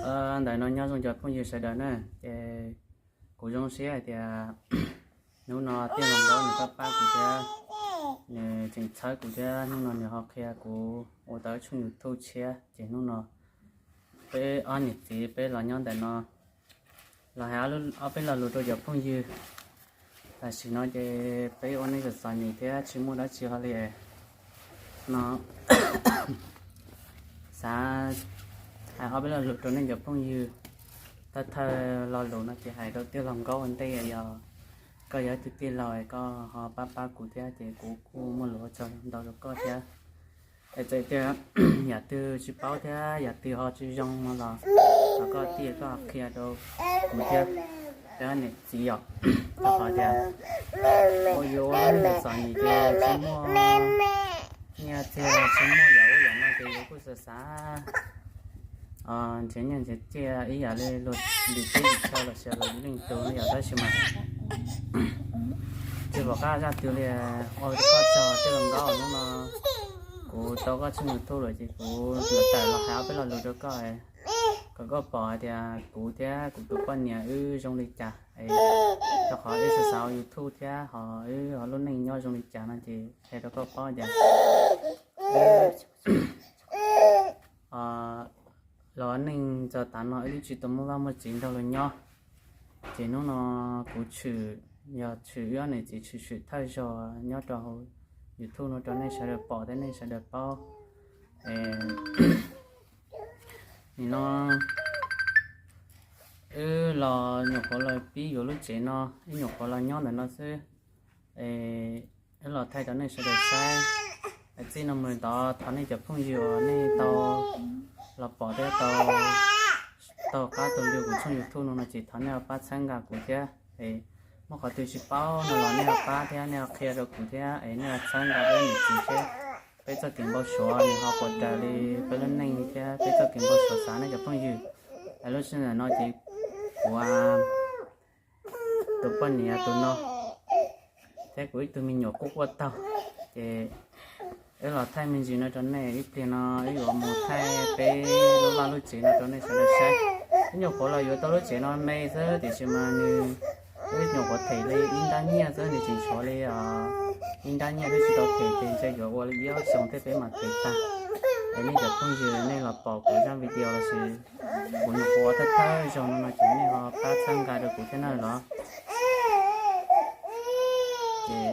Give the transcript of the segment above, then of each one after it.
Ntawm no nyob zoo cov phooj ywg sawv daws na, ces kuv zoo siab hais tias hnub no Tiaj Hluas Nkaub nws tuaj pab kuv thiab, nws tseem txhawb kuv thiab, hnub no nws ho qhia kuv ua tau tshooj YouTube tshiab, ces hnub no peb ob niam txiv peb los nyob ntawm no los hais ob peb lo lus rau cov phooj ywg. Tam sim no ces peb ua neej txom txom nyem thiab tsis muaj dab tsi hos li no, xav hais ob peb lo lus rau nej cov phooj ywg. Thawj thawj lo lus no ces hais rau Tiaj Hluas Nkaub ua ntej, yog koj yog ib tug tij laug koj ho pab pab kuv thiab ces kuv kuj muaj lus ua tsaug ntau rau koj thiab. Es txawm tias yam twg tsis paub thiab yam twg ho tsis zoo no los, los koj tij koj qhia rau kuv thiab, rau niam txiv yom. Rau qhov tias ua yuav ua neej txom nyem ces tsis muaj nyiaj txiag, tsis muaj yam ub yam no ces yuav kuj xav xav nrhiav nyiaj nrhiav txiaj ib yam li luag lwm teb lwm chaw los sis luag leej tug no yom, tab sis mas tsis pom qab zaj twg li. Ua koj tsaug Tiaj Hluas Nkaub, hnub no kuv tau koj tshooj YouTube lawm ces kuv yuav tawm los hais ob peb lo lus rau koj, kom koj pom hais tias kuv thiab kuv tus poj niam wb zoo li cas. Rau qhov wb xav xav ua YouTube thiab ho wb ho lub neej nyob zoo li cas no ces qhia rau koj paub tias los neej txog tav no wb twb tsis tau muaj vaj muaj tsev nrog luag nyob. Ces hnub no kuv tshwm, yog tshwm wb ob niam txiv tshwm tshwm thawj zaug nyob rau hauv YouTube no rau nej sawv daws pom thiab nej sawv daws paub. Nim no wb los nyuam qhuav los pib yuav lub tsev no, wb nyuam qhuav los nyob ntawm no xwb. Wb los thaij rau nej sawv daws saib. Txij no mus ntod thov nej cov phooj ywg uas nej tau los pom thiab tau, tau qab tau lwm kuv tshooj YouTube no no ces thov nej ho pab txhawb nqa kuv thiab. Muaj qhov twg tsis paub no los nej ho pab thiab nej ho qhia rau kuv thiab es nej ho txhawb nqa peb niam txiv thiab. Peb txoj kev npau suav nws ho puas raws li peb lub neej thiab peb txoj kev npau suav xav nej cov phooj ywg. Es lub sij hawm no ces kuv tus poj niam tus no thiab kuv ib tug me nyuam quaj quaj taug, ces wb los thaij me ntsis no rau nej. Ib pliag no wb yuav mus thaij peb lub vaj lub tsev no rau nej sawv daws saib. Wb nyuam qhuav los yuav tau lub tsev no me xwb tiam sis mas nws, wb nyuam qhuav them li ib nrab nyiaj xwb, nws tseem tshuav li ib nrab nyiaj twb tsis tau them ces ntshe yuav ua li ib ob xyoos thiab peb mam them tag. Es nej cov phooj ywg nej los pom kuv zaj video los sis kuv nyuam qhuav thawj thawj zaug no no ces nej ho pab txhawb nqa rau kuv thiab na los. Ces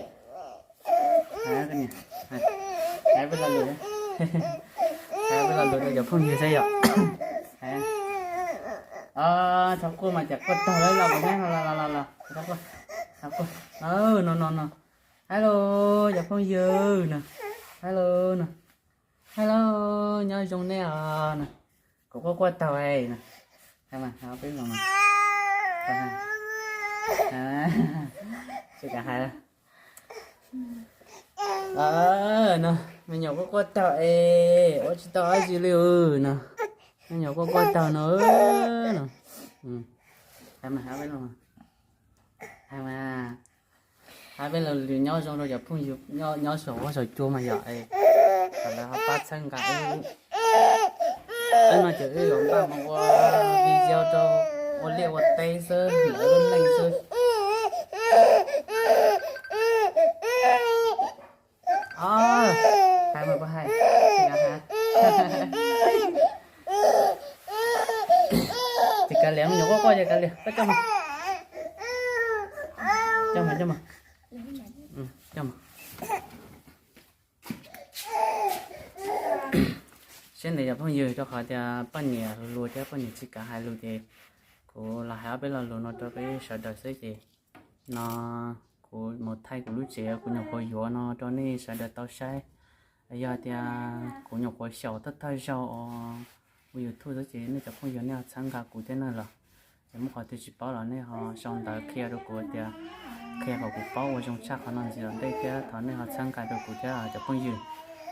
hais peb lo lus, hais peb lo lus rau cov phooj ywg saib yom. Txhob quaj mas, cas quaj taug lawm los kuv nab los los los los, txhob quaj, txhob quaj. No no no, hello cov phooj ywg na, hello na, hello, nyob zoo nej os na. Kuv quaj quaj taug na, peb los, tsis kam hais no, me nyuam quaj quaj taug es ua tsis tau dab tsi li no, me nyuam quaj quaj taug no, no. Hais mas, hais mas, hais peb lo lus nyob zoo rau cov phooj ywg nyob saum huab saum cua mas yom. Kom lawv ho pab txhawb nqa wb, no ces wb yuav npaj mus ua video rau, ua liaj ua teb xwb, lawv lub neej xwb. Hais mas, puas hais? Ces kav liam, me nyuam quaj quaj ces kav liam, koj coj mus, coj mus, coj mus, coj mus. Siab ntev cov phooj ywg, rau qhov tias poj niam hluas thiab poj niam tsis kam hais lus ces kuv los hais ob peb lo lus no rau peb sawv daws xwb ces no kuv mus thaij kuv lub tsev kuv nyuam qhuav yuav no rau nej sawv daws tau saib. Yog tias kuv nyuam qhuav xyaum thawj thawj zaug ua YouTube xwb ces nej cov phooj ywg nej ho txhawb nqa kuv thiab na los. Ces muaj qhov twg tsis paub los nej ho sau ntawv qhia rau kuv tias, qhia kom kuv paub ua zoo tshaj qhov no ntxiv tom ntej thiab thov nej ho txhawb nqa rau kuv thiab cov phooj ywg.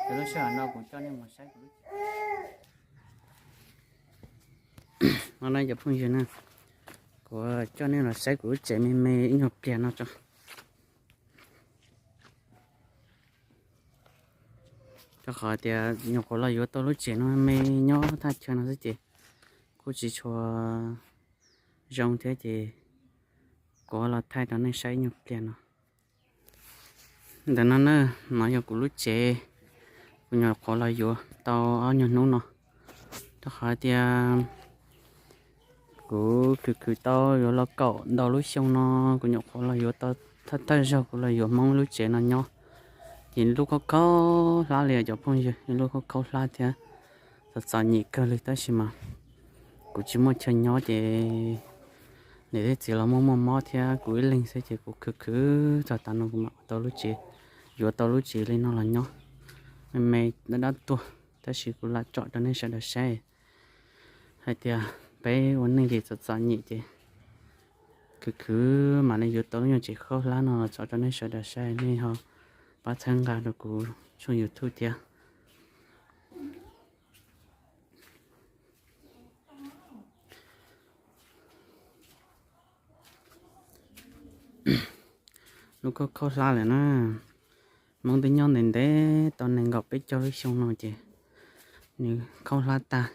Ces lub sij hawm no kuv coj nej mus saib kuv lub tsev. No na cov phooj ywg na, kuv coj nej los saib kuv lub tsev me me ib nyuag pliag no tso. Rau qhov tias nyuam qhuav los yuav tau lub tsev no me nyob thaj chaw no xwb ces kuj tsis tshua zoo thiab ces kuv los thaij rau nej saib ib nyuag pliag no. Ntawm no na, no yog kuv lub tsev, kuv nyuam qhuav los yuav tau ob nyuag hnub no, rau qhov tias kuv khwv khwv tau yuav los kaum ntau lub xyoo no, kuv nyuam qhuav los yuav tau, thawj thawj zaug kuv los yuav Hmoob lub tsev no nyob, ces lub khaub khaub hlab li cov phooj ywg, lub khaub khaub hlab thiab txom txom nyem kawg li tab sis mas kuv tsis muaj chaw nyob ces niam thiab txiv los muaj muaj mob thiab kuv ib leeg xwb ces kuv khwv khwv txog tav no kuv mam ua tau lub tsev, yuav tau lub tsev li no los nyob. Me me dab dab tuag, tab sis kuv lam tsom rau nej sawv daws saib hais tias peb ua neej ces txom txom nyem ces khwv khwv mam li yuav tau lub nyuag tsev khaub hlab no los tso rau nej sawv daws saib, nej ho pab txhawb nqa rau kuv tshooj YouTube thiab. Lub khaub khaub hlab lawm na, Hmoob twb nyob ntev ntev tau nees nkaum peb caug lub xyoo no ces nws khaub hlab tag.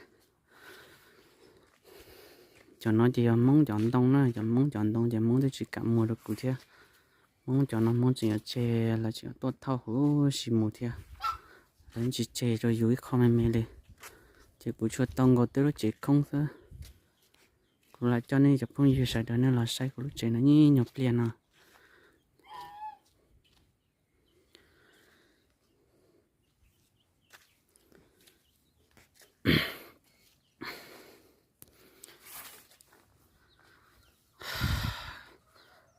Cov no ces yog Hmoob cov ntoo na, cov Hmoob cov ntoo ces Hmoob twb tsis kam muag rau kuv thiab. Hmoob cov no Hmoob tseem yuav tseg, lawv tseem yuav tuaj thauj huv si mus thiab, lawv tsis tseg rau yus ib qho me me li. Ces kuv tsuas tau nkaus twb lub tsev khoob xwb. Kuv lam coj nej cov phooj ywg sawv daws nej los saib kuv lub tsev no ib nyuag pliag no.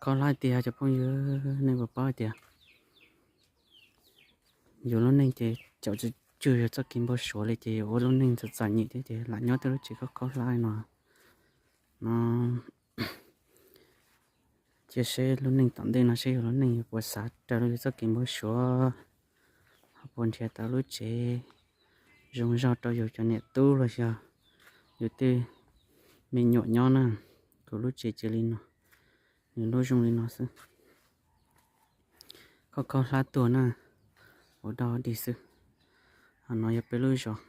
Khaub hlab tiag cov phooj ywg, nej puas paub tias yus lub neej ces caum tsw tsw yog txoj kev npau suav li ces yus ua lub neej txom txom nyem thiab ces lam nyob twb lub tsev khaub khaub hlab li no no. Cia seb lub neej tom ntej no seb yus lub neej yuav puas xav raws li yus txoj kev npau suav, ho puas nrhiav tau lub tsev zoo zog rau yus cov niam tub los yog yus tej me nyuam nyob na. Kuv lub tsev cia li no, nws lub zoo li no xwb. Khaub khaub hlab tuag na, ua dog dig xwb. Ho no yog peb lub zos.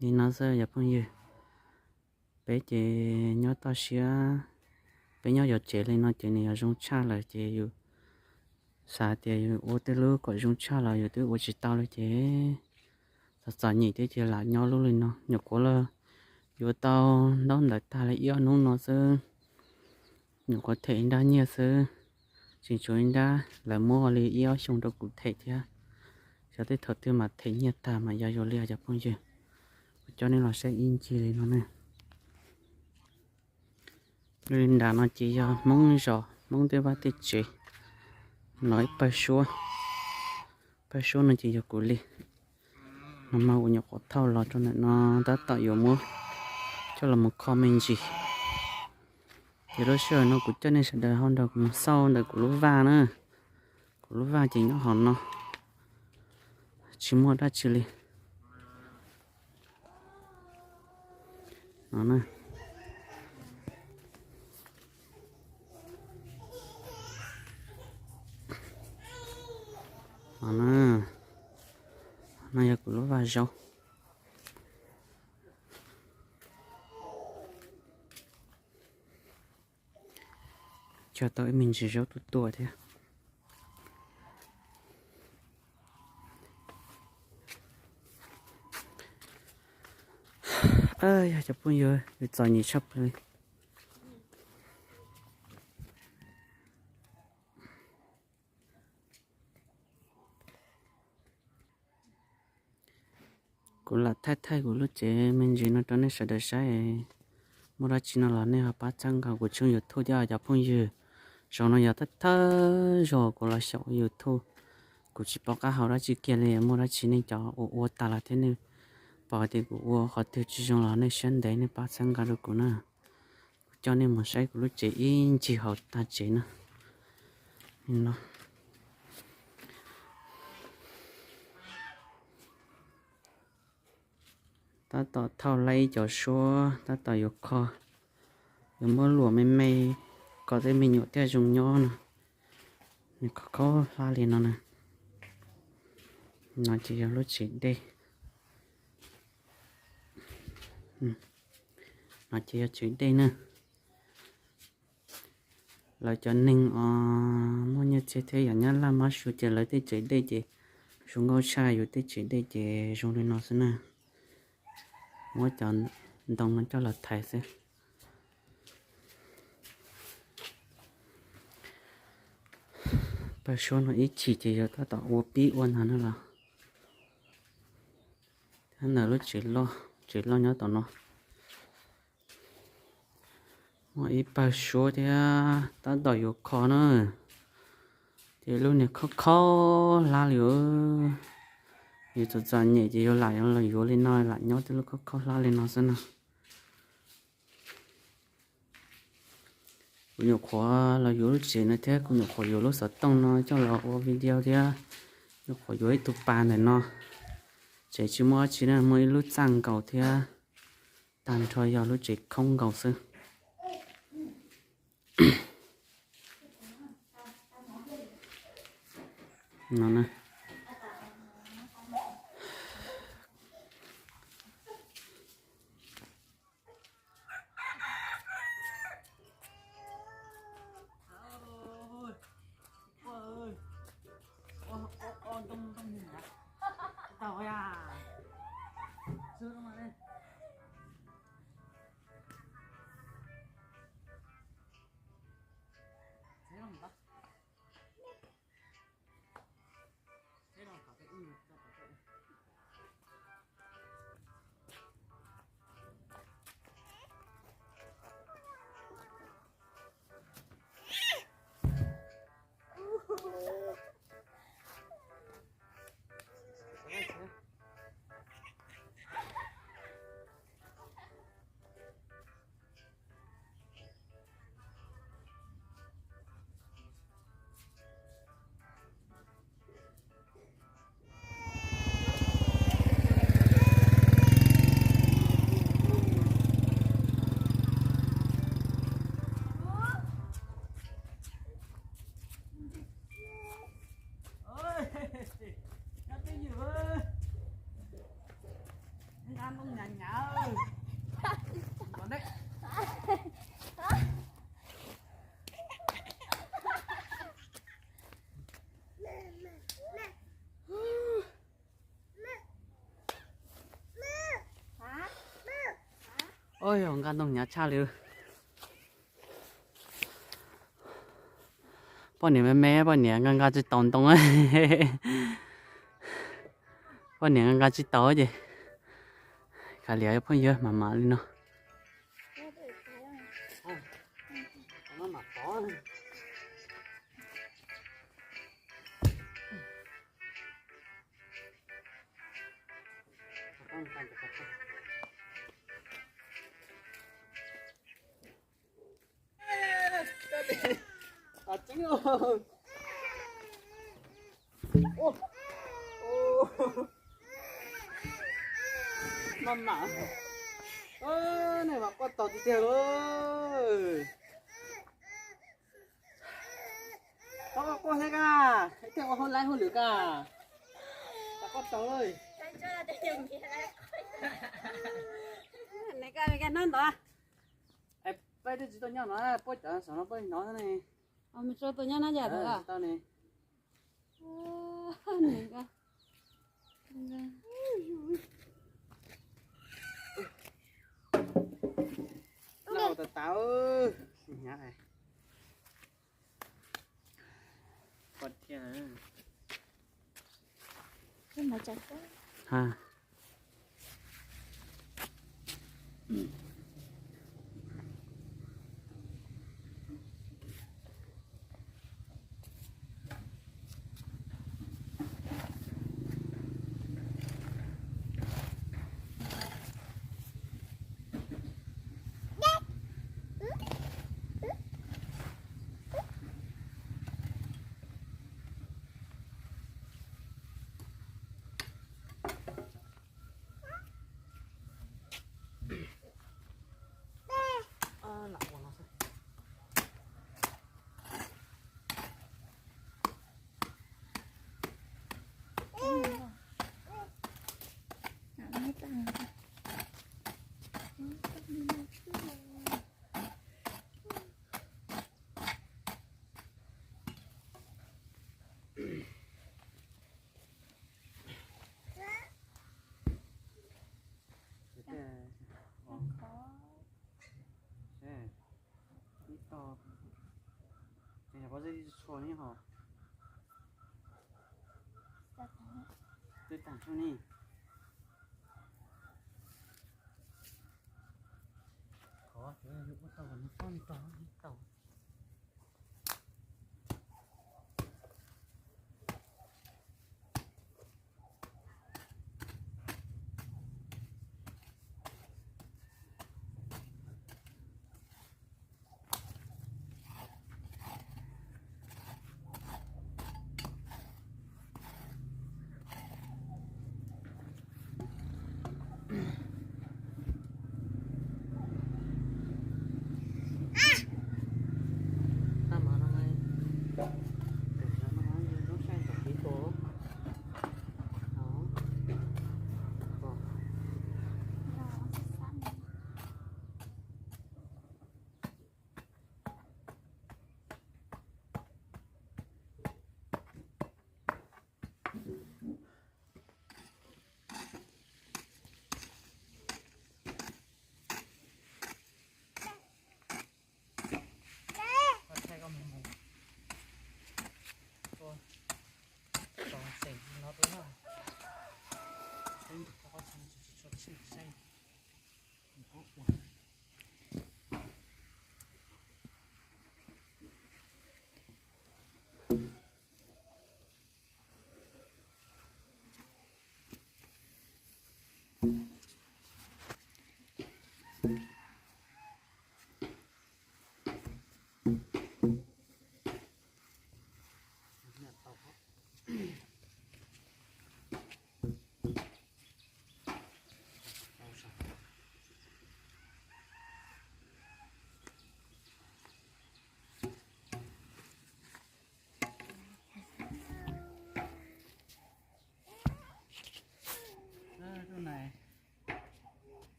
Li no xwb yog phooj ywg, peb ces nyob toj siab, peb nyob yuav tsev li no ces nws yog zoo tshaj lawm ces yus xav tias yus ua tej lub kom zoo tshaj los yus twb ua tsis tau li ces txom txom nyem thiab ces lam nyob lub li no. Nyuam qhuav los yuav tau ntaub ntawv tag li ib ob hnub no xwb, nyuam qhuav them ib nrab nyiaj xwb, tseem tshuav ib nrab lawv muab li ib ob xyoo rau kuv them thiab. Xyov tej thaum twg mam them nyiaj tag mam yog yus li os cov phooj ywg. Kuv coj nej los saib ib ncig li no ne. Li nram no ces yog Hmoob zos, Hmoob tej vaj tej tsev. No ib pawg suab, pawg suab no ces yog kuv li. No mas kuv nyuam qhuav thauj los rau ntawm no tab tom yuav muab coj los mus kho me ntsis. Ces lub sij hawm no kuv coj nej sawv daws ho nrog kuv mus xauj ntawm kuv lub vaj na. Kuv lub vaj ces nyob hauv no, tsis muaj dab tsi li. No na, no na, no yog kuv lub vaj zaub. Cog tau ib me ntsis zaub tuaj tuaj thiab. Yog cov phooj ywg, txom nyem tshaj plaws li. Kuv lam thaij thaij kuv lub tsev me ntsis no rau nej sawv daws saib. Muaj dab tsi no los nej ho pab txhawb nqa kuv tshooj YouTube thiab cov phooj ywg. Zaum no yog thawj thawj zaug kuv los xyaum ua YouTube, kuv tsis paub qab hau dab tsi kiag li. Muaj dab tsi nej cov ua ua tas los thiab nej pom hais tias kuv ua qhov twg tsis zoo los nej siab ntev nej pab txhawb nqa rau kuv na. Kuv coj nej mus saib kuv lub tsev ib ncig hauv tag tsev na. No, tab tom thauj laib cov suab tab tom yuav kho, yuav muab luam me me kom tej me nyuam thiaj zoo nyob no. Nws khaub khaub hlab li no na. No ces yog lub tsev dej. No ces yog tsev dej na. Lawv cov neeg os, muaj nyiaj txiag thiab yam nyab laj mab su ces lawv tej tsev dej ces zoo nkauj tshaj, yus tej tsev dej ces zoo li no xwb na. Muab cov ntoo no coj los thaiv xwb. Pawg suab no ib chim ces yog tab tom ua pib ua ntag na los. Thiab ntawm lub tsev loj, tsev loj nyob tom no. Muaj ib pawg suab thiab tab tom yuav kho na. Ces lub niag khaub khaub hlab li. Yus txom txom nyem ces yus lam los yuav li no, lam nyob tej lub khaub khaub hlab li no xwb no. Kuv nyuam qhuav los yuav lub tsev no thiab kuv nyuam qhuav yuav lub xov tooj no coj los ua video thiab. Nyuam qhuav yuav ib tug pas ntawm no. Tsev tsis muaj dab tsi na, muaj ib lub txaj nkaus thiab. Tag nrho yog lub tsev khoob nkaus xwb. No na. Oj, nqa ntoo hnyav tshaj li. Poj niam me me, poj niam nqa nqa tsis tau ntoo. Poj niam nqa nqa tsis tau ces kav liam phooj ywg, mam mam li no. Maj mam, nej mas quaj taug tiag tiag lauj. Tau quaj thiab koj, thiaj ua hauj lwm hauj lwm koj. Tau quaj taug lauj. Peb twb tsis tuaj nyob no, puab cov saum no puab hnov ne. Tsis tau nyob no yog tau ne. Noj tas tas. Txhua ne ho. Twb tag tsuag ne. Qhov tsuas yog ua tau kom nws poob tau tau.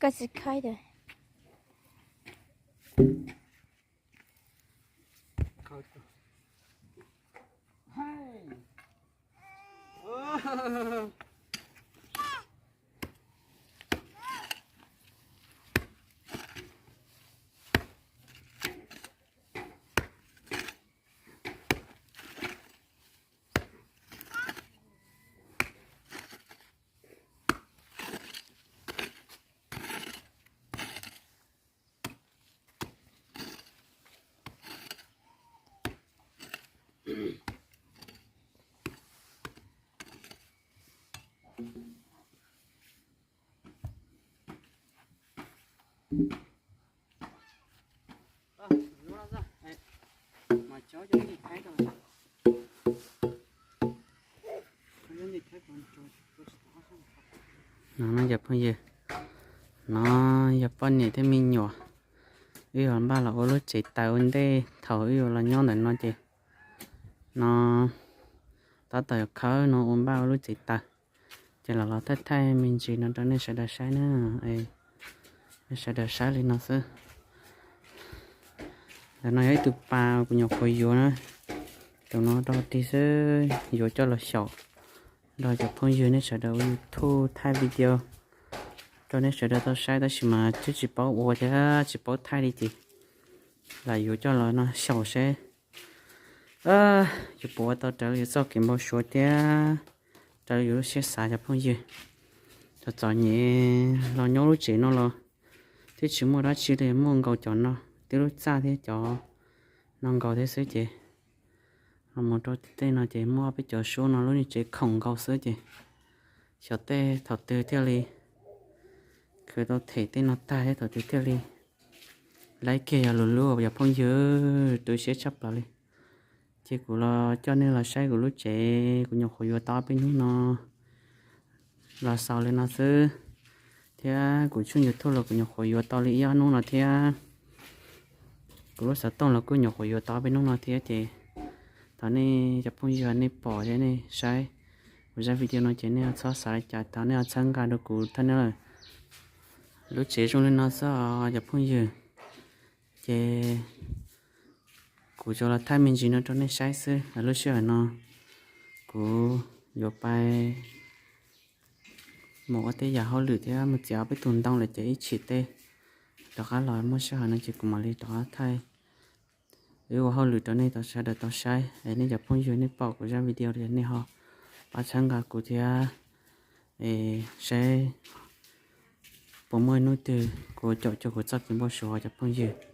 Koj tsis khaib tias. No no cov phooj ywg, no yog poj niam thiab me nyuam, wb yuav npaj los ua lub tsev taws ua ntej thaum wb yuav los nyob ntawm no ces no tab tom yuav khawb no ua npaj ua lub tsev taws, ces los los thaij thaij me ntsis no rau nej sawv daws saib na. Nej sawv daws saib li no xwb. Ntawm no yog ib tug pas kuv nyuam qhuav yuav na, tus no rau tig xwb, yuav coj los xyaum nrog cov phooj ywg nej sawv daws ua YouTube thaij video rau nej sawv daws tau saib tab sis mas twb tsis paub ua thiab tsis paub thaij li ces lam yuav coj los no xyaum seb yuav puas ua tau raws li yus txoj kev npau suav thiab raws li yus lub siab xav cov phooj ywg. Txom txom nyem los nyob lub tsev no los twb tsis muaj dab tsi li, muaj nkaus cov no, twb lub txaj thiab cov no nkaus thiab xwb ces los mus rau tej no ces muaj peb cov suab no lub niag tsev khoom nkaus xwb ces xyov tej thaum twg thiaj li khwv tau them tej no tag thiab thaum twg thiaj li laib kiag yog lus lub yog phooj ywg tu siab tshaj plaws li. Ces kuv los coj nej los saib kuv lub tsev kuv nyuam qhuav yuav tau ob peb hnub no los xaus li no xwb, thiab kuv tshooj YouTube los kuv nyuam qhuav yuav tau li ib ob hnub no thiab. Kuv lub xov tooj los kuj nyuam qhuav yuav tau peb hnub no thiab ces thov nej cov phooj ywg nej pom thiab nej saib kuv zaj video no ces nej txhob xav li cas, thov nej txhawb nqa rau kuv thiab nawb. Lub tsev zoo li no xwb os cov phooj ywg. Ces kuv tsuas los thaij me ntsis no rau nej saib xwb. Lub sij hawm no kuv yuav pais mus ua tej yam hauj lwm thiab mus txiav peb tus ntoo lawm ces ib chim tej rov qab los muaj sij hawm no ces kuv mam li rov qab thaij wb ua hauj lwm rau nej tau sawv daws tau saib. Es nej cov phooj ywg nej pom kuv zaj video li nej ho pab txhawb nqa kuv thiab, es saib puas muaj hnub twg kuv caum cuag kuv txoj kev npau suav cov phooj ywg.